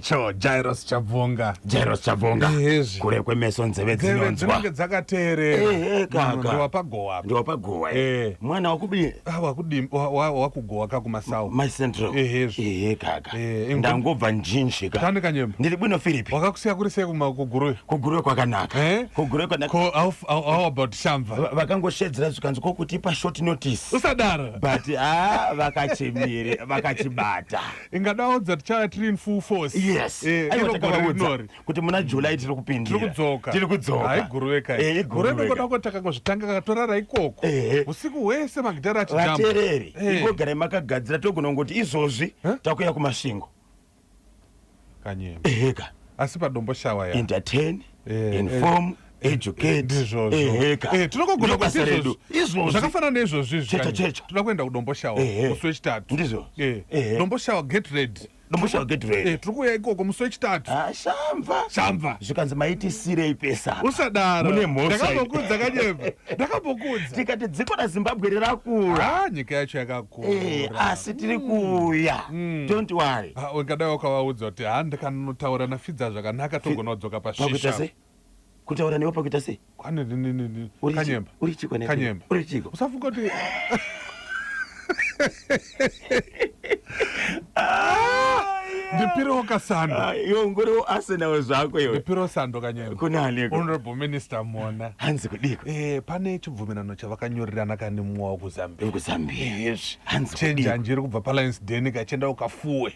Cho Jairos Chabvonga. Jairos Chabvonga. Ehezvi. Kure kwemeso nzeve Nzeve dzinonzwa. dzinenge dzakateerera. Ehe kaka. Ndiwapagowa. Ndiwapagowa. Eh. Mwana wakudii? Ah, wakudii wakugowa kakumasawu. My Central. Ehezvi. Ehe kaka. Eh, Ndangobva njinji ka. Tani kanyemba. Ndiri bwino Philip. Wakakusiya kuri sei kuma kuguruve? Kuguruve kwakanaka. Eh? Kuguruve kwakanaka. Ko how, how, how about Shamva? Vakangoshedzera zvikanzi kokutipa short notice. Usadaro. But ah vakachimire vakachibata. Ingadaudza tichauya tiri in full force. Yes. Eh, Aiwa iro gore takavaudza rinori. kuti muna July tiri kupindira. Tiri kudzoka. Tiri kudzoka. Hai guruve kai. Eh, Gore iguruve rinongoda ka. kuti takangozvitanga katorara ikoko. Ehe. Usiku hwese magitare achijamba. Vateereri, Eh. ingogarai makagadzira togona kungoti izvozvi Eh? takuya kuMasvingo. Kanyemba. Eheka. Asi padombo shawa ya. Entertain, Eh, inform, educate. Ndizvozvo. Eheka. Eh, tinongogona Ndiro basa kuti redu. Izvozvi. Zvakafanana neizvozvi izvi. Checho, Kanyemba. checho. Toda kuenda kuDomboshawa Ehe. musi wechitatu. Ndizvo. Eh. Ehe. Domboshawa get ready. Domboshawa get ready. Eh, tiri kuuya ikoko musi wechitatu. Ah, Shamva. Shamva. Zvikanzi maitisirei pesa. Usadaro. Mune mhosva. Ndakambokudza Kanyemba. Ndakambokudza. Tikati dziko raZimbabwe rirakura. Ah, nyika yacho yakakura. Eh, asi tiri kuuya. Don't worry. Ah, ungadai wakavaudza kuti ha ndikanotaura naFidza zvakanaka togona kudzoka Pakuita pashisha. sei? Kutaura newe pakuita sei? Kwani ni Uri chi- Kanyemba. Uri chiko ne? Kanyemba. Uri chiko? Usafunga kuti ndipirewo kasando. Ah, iwe ungoriwo Arsenal zvako iwe. Ndipirewo sando Kanyemba. Kunani iko? Honorable Minister Mona. Hanzi kudiko? Eh, pane chibvumirano chavakanyorerana kani mumwe wakuZambia. Wekuzambia. Yes. Hanzi kudiko? Chenjanji iri kubva paLions Den kachienda kuKafuwe.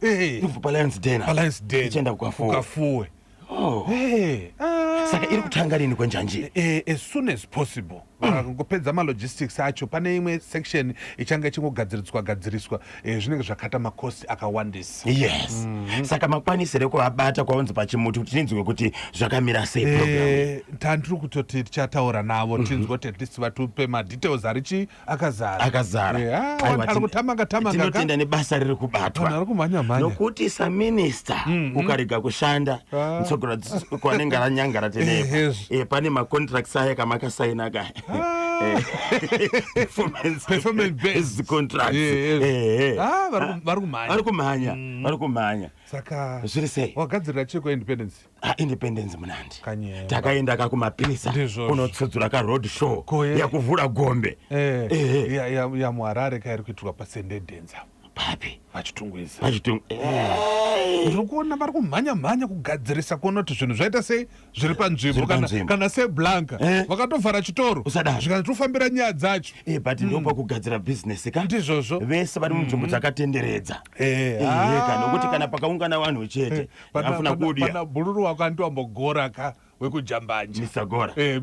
Eh. Kubva paLions Den. PaLions Den. Ichienda kuKafuwe. Kukafuwe. Oh. Eh. Ah. Saka iri kutanga rini kwenjanji? Eh, as soon as possible vakangopedza malogistics acho pane imwe section ichange ichingogadziridzwa gadziriswa eh, zvinenge zvakata makosti akawandisa Yes. Saka makwanisire kuvabata kwaunzi pachimuti kuti tinzwe kuti zvakamira sei program. Eh, tandiri kutoti tichataura navo tinzwe kuti at least vatupe madetails arichi akazara Akazara. Eh, ah, Aiwa, vanhu ari kutamanga tamanga ka. Tinotenda nebasa riri Vanhu kubatwa. vari kumhanya mhanya Nokuti saminista ukarega kushanda ntsogora kwanenge ranyangara tenepa. Ehezvo. Eh, pane macontracts aya kamakasaina kaya. Performance Performance based. contracts. Eh, Eh, eh. Ah, vari kumhanya. Vari kumhanya, vari kumhanya. Saka Zviri sei? wagadzirira chii kuindependence? Ah, independence munandi. Kanyemba. Takaenda kakumapirisa Ndizvozvo. kunotsudzura ka road show Ko, eh. yakuvhura gombe. Eh, Eh, ya- ya- yamuharare kairi kuitirwa pasendedenza papi? Pachitungwiza. Pachitung. Eh. Ndiri kuona vari kumhanya mhanya kugadzirisa kuona kuti zvinhu zvaita sei zviri panzvimbo Zviri kana, panzvimbo. kana seblanka Eh. vakatovhara chitoro Usadaro. zvikanzi tofambira nyaya dzacho Eh, but ndopakugadzira business ka. Ndizvozvo. Vese vari munzvimbo dzakatenderedza. Eh, Eh, ah. ka nokuti kana pakaungana vanhu chete afuna kudya. Pana bhururu wako andiwambogora ka wekujambanja. Mr. Gora. Eh,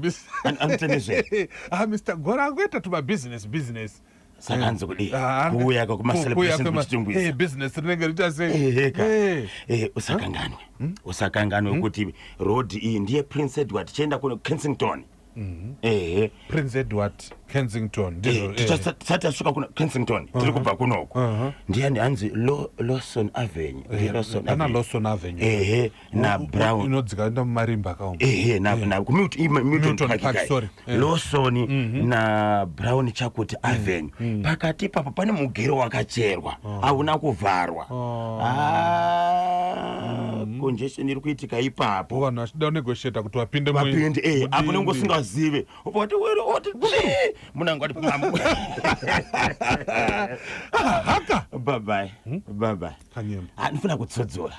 Anoita nezvei? Ah, Mr. Gora angoita tumabhizinesi business. Saka hanzi kudii? Ah, Kuuya ka kuuya kuma-celebrations kuChitungwiza. Eh, business rinenge riita sei? Ehe ka. Eh. Eh, usakanganwe. Usakanganwe kuti road iyi ndiye Prince Edward tichienda kuno Kensington. Ehe. Prince Edward, Kensington ndizvo. Eh, tisati tasvika kuna Kensington tiri kubva kunoko. Ndiyani hanzi Lawson Avenue. Ndiye Lawson Pana Avenue. Lawson Avenue. Ehe, na Brown. Inodzika enda mumarimba akaoma. Ehe, na ku Milton Milton Park Park, kai. sorry. Eh. Lawson na Brown chakuti Avenue. Pakati ipapo pane mugero wakacherwa hauna kuvharwa. Ah, congestion iri kuitika ipapo. Vanhu vachida kunegotiata kuti vapinde Vapinde eh, apo mudindi. unenge usingazive ubva wati wero oti tsvi munangu ati pam. Haka Bye bye bye bye. Kanyemba. Ah, ndifuna kutsodzora.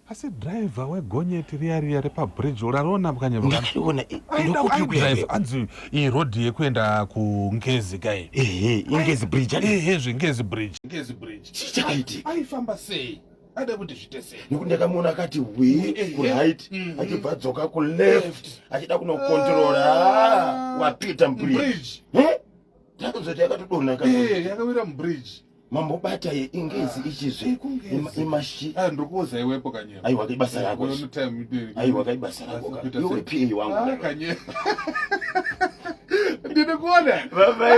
Asi driver wegonyeti riya riya repabridge urariona Kanyemba kana? Ndakariona. Aidrive anzi iyi road yekuenda kuNgezi kai. Ehe, Ingezi Bridge adi. Ehe, zveNgezi Bridge, Ngezi Bridge. Chii chakaitika? Aifamba sei? Aida kuti zviite sei? Nekuti ndakamuona akati wi kuright achibva adzoka kuleft achida kunokontrora. Ah, wapita mubridge. Bridge. Takazoti yakatodonha. Eh, yakawira mubridge. Mambobata yeingezi ichizve Kungezi. imashi. Ah, ndiri kuuza iwepo Kanyemba. Aiwa, ibasa rako. Uno time Aiwa, kaibasa rako ka. Kuita Iwe sei? PA wangu. Ah, Kanyemba. Ndiri kuona. Baba.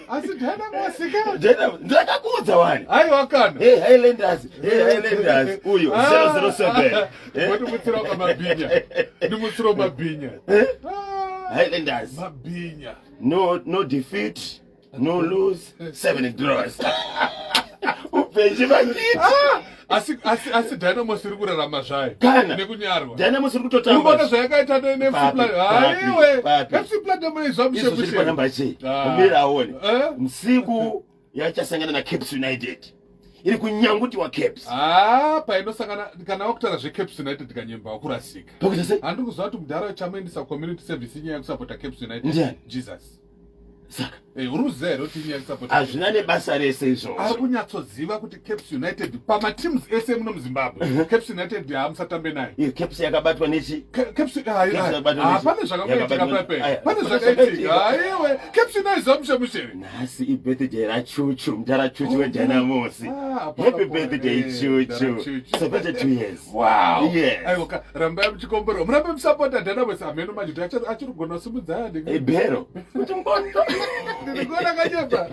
Asi ndaina mosika. Ndakakuudza wani. Aiwa kana. Hey Highlanders, hey Highlanders, uyo 007. Eh? Ndimutsirawo kamabhinya. Ndimutsirawo mabhinya. Ah, Highlanders. Mabhinya. No defeat, no lose, seven draws. Kupechi ah, asi asi asi Dynamos iri kurarama zvayo. Kana. Nekunyarwa. Dynamos iri kutotamba. Urikuona zvayakaita neFC Platinum. Haiwe. FC Platinum izvamushe kushe. Izvo zviri panamba chii? Ah. Umira aone. Eh? Msiku yachasangana naCaps United iri kunyangutiwa Caps. Ah, painosangana kana wakutaura zveCaps United kanyemba wakurasika. Pakuita sei? Handiri kuziva kuti mudhara chamuendesa community service inyaya yekusapota Caps United. Ndiani? Jesus. Saka Eh, uri kuziva here kuti inyaya yekusapota hazvina nebasa rese izvozvo. Ari kunyatsoziva kuti Caps United pamateams ese muno muZimbabwe Caps United haamusatambe naye. Iyo Caps yakabatwa nechi Caps hai, Caps hai. yakabatwa Ah, pane zvakaitika Yakabatwa pepe pane pane zvakaitika zvakaitika. aiwe Caps inoiziva mushe mushe Nhasi ibirthday raChuchu, mudhara Chuchu weDynamos. Ah, Happy pakapo, birthday eh, mudhara Chuchu. Chuchu. 72 years. Wow. Yes. Aiwa ka rambai muchikomborerwa. Murambe musapota Dynamos ameno manje kuti achiri kugona kusimudza Ibhero. Kuti mbondo. Ndiri kuona kanyepa.